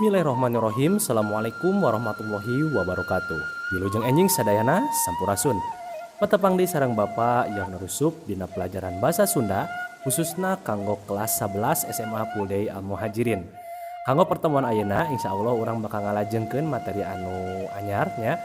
Bismillahirrahmanirrahim. Assalamualaikum warahmatullahi wabarakatuh. Wilujeng enjing sadayana, sampurasun. Patepang deui sareng Bapak yang narusup dina pelajaran bahasa Sunda, khususna kanggo kelas 11 SMA Full Al Muhajirin. Kanggo pertemuan ayeuna, insya Allah urang bakal ngalajengkeun materi anu anyar nya.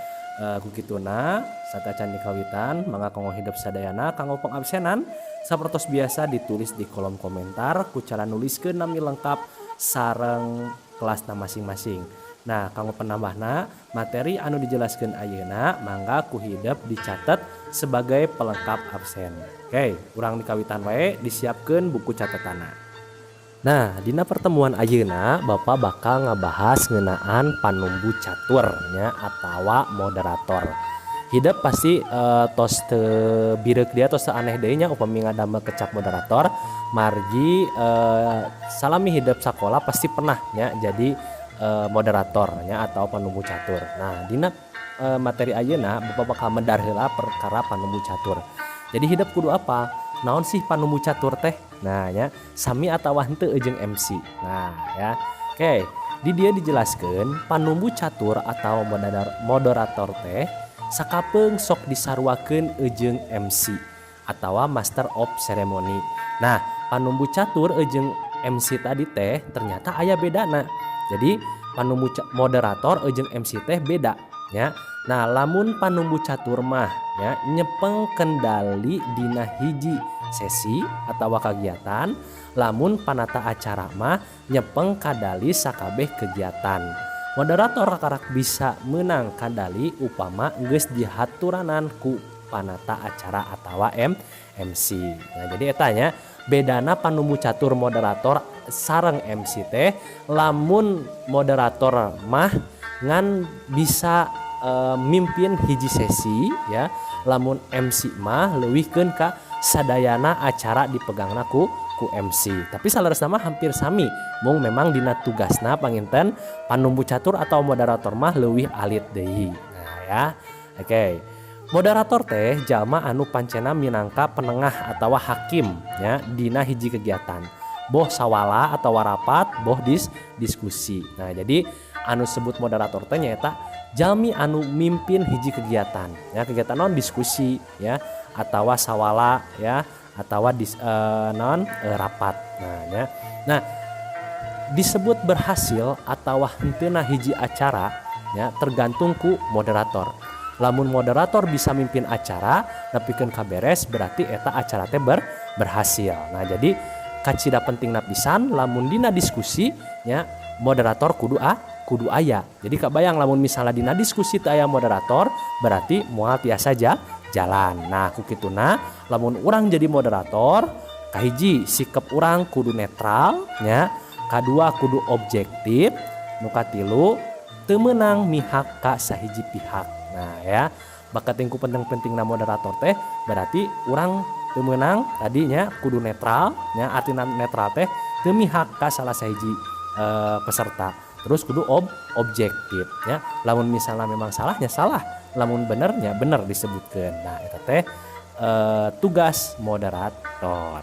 Ku kituna satacan dikawitan, mangga kanggo hidep sadayana, kanggo pengabsenan sapertos biasa ditulis di kolom komentar ku cara nuliskeun nami lengkap sareng kelasna masing-masing. Nah, kanggo penambahna, materi anu dijelaskan ayeuna mangga ku hidep dicatat sebagai pelengkap absen. Oke, urang dikawitan wae, disiapkan buku catatanna. Nah, dina pertemuan ayeuna Bapak bakal ngabahas ngeunaan panumbu catur nya atawa moderator. Hidep pasti tos teu bireuk dia, tos teu aneh deui nya upami ngadamel kecap moderator, margi salami hidep sakola pasti pernah nya jadi moderator nya atau panumbu catur. Nah, dina materi ayeuna Bapak bakal medar heula perkara panumbu catur. Jadi hidep kudu apa? Naon sih panumbu catur teh? Nah ya, sami atawa henteu jeung MC? Nah ya. Oke, di dieu dijelaskeun panumbu catur atau moderator teh sakapeung sok disaruakeun jeung MC atau master of ceremony. Nah, panumbu catur jeung MC tadi teh ternyata aya bedana. Jadi panumbu moderator jeung MC teh beda ya. Nah, lamun panumbu catur mah ya nyepeng kendali dina hiji sesi atau kegiatan, lamun panata acara mah nyepeng kadali sakabeh kegiatan. Moderator karak bisa menang kadali upama geus dihaturanan ku panata acara atau MC. Nah, jadi eta nya bedana panumbu catur moderator sareng MC teh. Lamun moderator mah ngan bisa mimpin hiji sesi ya, lamun MC mah leuwihkeun ka sadayana acara dipegangna ku MC. Tapi saleresna mah hampir sami, mung memang dina tugasna panginten panumbu catur atau moderator mah leuwih alit deui. Nah ya, oke. Moderator teh jalma anu pancena minangka penengah atau hakim ya dina hiji kegiatan, boh sawala atau rapat, boh diskusi. Nah, jadi anu sebut moderator teh nyaeta jalmi anu mimpin hiji kegiatan ya, kegiatan non diskusi ya atau sawala ya atau non rapat. Nah ya, nah disebut berhasil atau henteuna hiji acara ya tergantung ku moderator. Lamun moderator bisa mimpin acara nepikeun kaberes, berarti eta acara teh berhasil. Nah, jadi kacida pentingna pisan lamun dina diskusi nya moderator kudu aya. Jadi kabayang lamun misalnya dina diskusi teu aya moderator, berarti moal tiasa jalan. Nah, ku kituna lamun urang jadi moderator, kahiji sikap urang kudu netral nya, kadua kudu objektif, nu katilu teu meunang mihak ka sahiji pihak. Nah ya, bakating ku penting-pentingna moderator teh berarti urang teu meunang tadinya, kudu netral nya, artina netral teh teu mihak ka salah sahiji peserta. Terus kudu objektif ya, lamun misalnya memang salahnya salah, lamun benernya bener disebutkan. Nah, eta teh tugas moderator.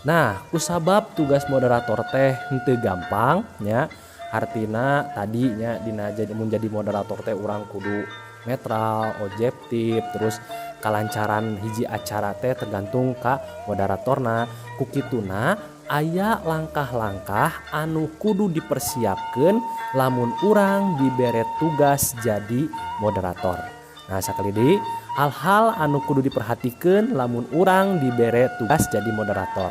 Nah, kusabab tugas moderator teh henteu gampang nya, artina tadinya dina jadi menjadi moderator teh urang kudu netral, objektif, terus kalancaran hiji acara teh tergantung ka moderatorna. Ku kituna aya langkah-langkah anu kudu dipersiapkan lamun urang dibere tugas jadi moderator. Nah, sakali deui, hal-hal anu kudu diperhatikan lamun urang dibere tugas jadi moderator.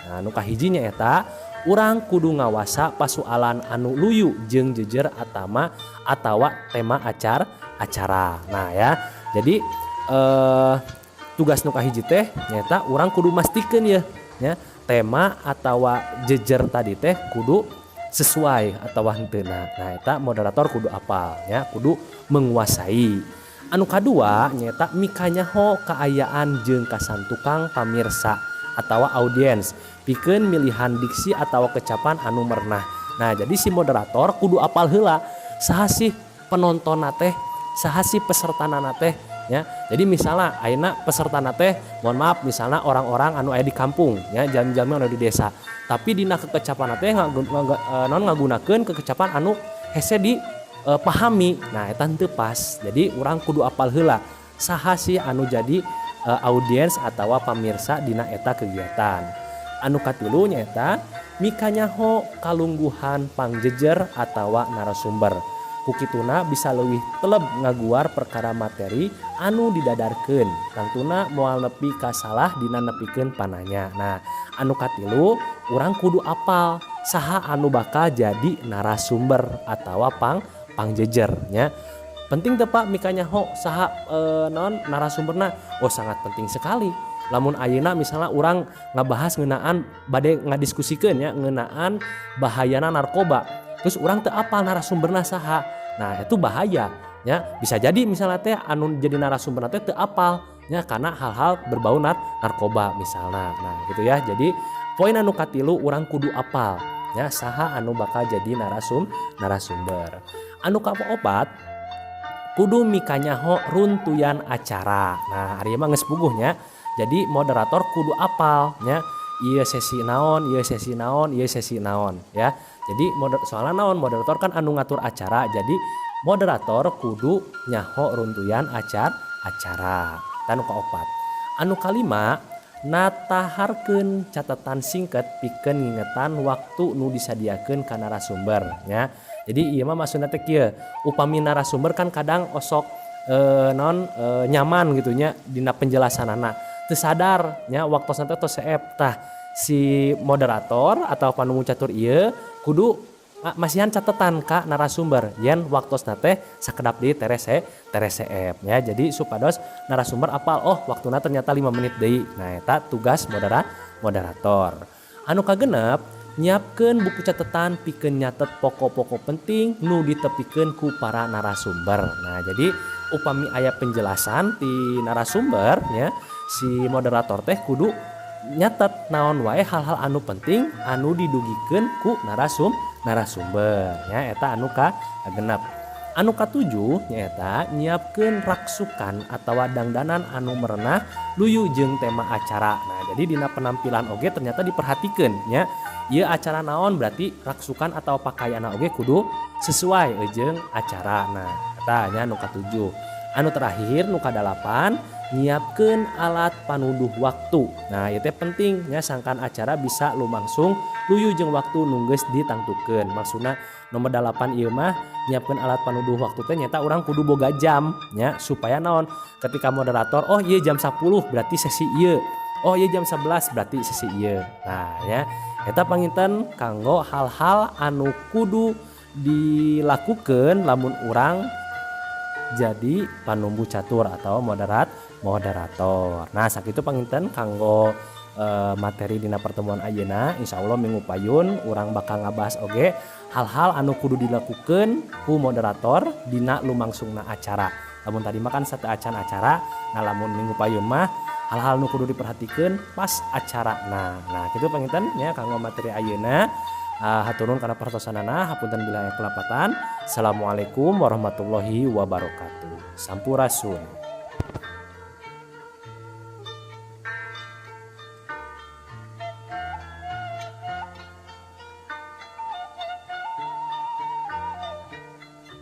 Nah, nu kahiji nya eta urang kudu ngawasa pasualan anu luyu jeung jejer atama atawa tema acara. Nah ya, jadi tugas nu kahiji teh nyaeta urang kudu mastikeun ya nya tema atawa jejer tadi teh kudu sesuai atau henteu. Nah, eta moderator kudu apal ya, kudu menguasai. Anu kadua nyaeta mikanyaho kaayaan jeung kasantukang pamirsa atau audiens pikeun milihan diksi atau kecapan anu merenah. Nah, jadi si moderator kudu apal heula saha sih penontonna teh, saha sih pesertana teh. ya. Jadi misalnya ayeuna pesertana teh, mohon maaf, misalnya orang-orang anu aya di kampung ya, jalmi-jalmi anu di desa, tapi dina kekecapan teh non ngagunakeun kekecapan anu hese di pahami. Nah, eta henteu pas. Jadi urang kudu apal heula saha sih anu jadi audiens atau pamirsa dina eta kegiatan. Anu katilu nyaeta mikanyaho kalungguhan pangjejer atawa narasumber. Ku kituna bisa leuwih teleb ngaguar perkara materi anu didadarkeun, tangtuna moal nepi ka salah dina nepikeun pananya. Nah, anu katilu, urang kudu apal saha anu bakal jadi narasumber atawa pangjejer nya. Penting teu, Pak, mikanyaho saha naon narasumberna? Oh, sangat penting sekali. Lamun ayeuna misalnya urang ngabahas ngeunaan, bade ngadiskusikeun ya, ngeunaan bahayana narkoba, terus urang teu apal narasumberna saha, nah itu bahaya ya. Bisa jadi misalnya teh anu jadi narasumber teh teu apal ya karena hal-hal berbau narkoba misalnya. Nah, gitu ya. Jadi poin anu katilu, urang kudu apal ya saha anu bakal jadi narasumber. Anu kaopat, kudu mikanyaho runtuyan acara. Nah, ari mah geus puguh nya. Jadi moderator kudu apal nya, ieu sesi naon, ieu sesi naon, ieu sesi naon ya. Jadi soalnya naon, moderator kan anu ngatur acara. Jadi moderator kudu nyaho runtuyan acara. Anu kaopat. Anu kalima, nataharkeun catatan singkat pikeun ngingetan waktu nu disadiakeun ka narasumber nya. Jadi ieu mah maksudna teh kieu, upami narasumber kan kadang osok non nyaman gitu nya dina penjelasanana, teu sadar nya waktosna teh tos seep. Tah, si moderator atau panumbu catur ieu kudu masihan catatan ka narasumber yen waktosna teh sakedap deui teres seep ya. Jadi supados narasumber apal, oh, waktuna ternyata 5 menit deui. Nah, eta tugas moderator. Anu kagenep, nyiapkeun buku catatan pikeun nyatet pokok-pokok penting nu ditepikeun ku para narasumber. Nah, jadi upami aya penjelasan ti narasumber nya, si moderator teh kudu nyatet naon wae hal-hal anu penting anu didugikeun ku narasumber nya. Eta anu kagenep. Anu katujuh nyaeta nyiapkeun raksukan atawa dangdanan anu merenah luyu jeung tema acara. Nah, jadi dina penampilan oge ternyata diperhatikeun nya. Ieu acara naon, berarti raksukan atau pakaianna oge kudu sesuai jeung acara. Nah, eta nya anu katujuh. Anu terakhir, nu kadalapan, nyiapkeun alat panuduh waktu. Nah, ieu teh penting nya, sangkan acara bisa lumangsung luyu jeung waktu nu geus ditangtukeun. Maksudna nomor 8 ieu mah nyiapkeun alat panuduh waktu teh nyaeta urang kudu boga jam nya, supaya naon, ketika moderator, oh ieu jam 10 berarti sesi ieu, oh ieu jam 11 berarti sesi ieu. Nah ya, eta panginten kanggo hal-hal anu kudu dilakukeun lamun urang jadi panumbu catur atau moderator. Nah, sakitu panginten kanggo materi dina pertemuan ayeuna. Insyaallah minggu payun urang bakal ngabahas oge hal-hal anu kudu dilakukeun ku moderator dina lumangsungna acara. Lamun tadi mah kan sateuacan acara, nah lamun minggu payun mah hal-hal nu kudu diperhatikeun pas acara. Nah, kitu panginten nya kanggo materi ayeuna. Hatur nuhun kana perhatosanana, hapunten bila aya kalepatan. Assalamualaikum warahmatullahi wabarakatuh. Sampurasun.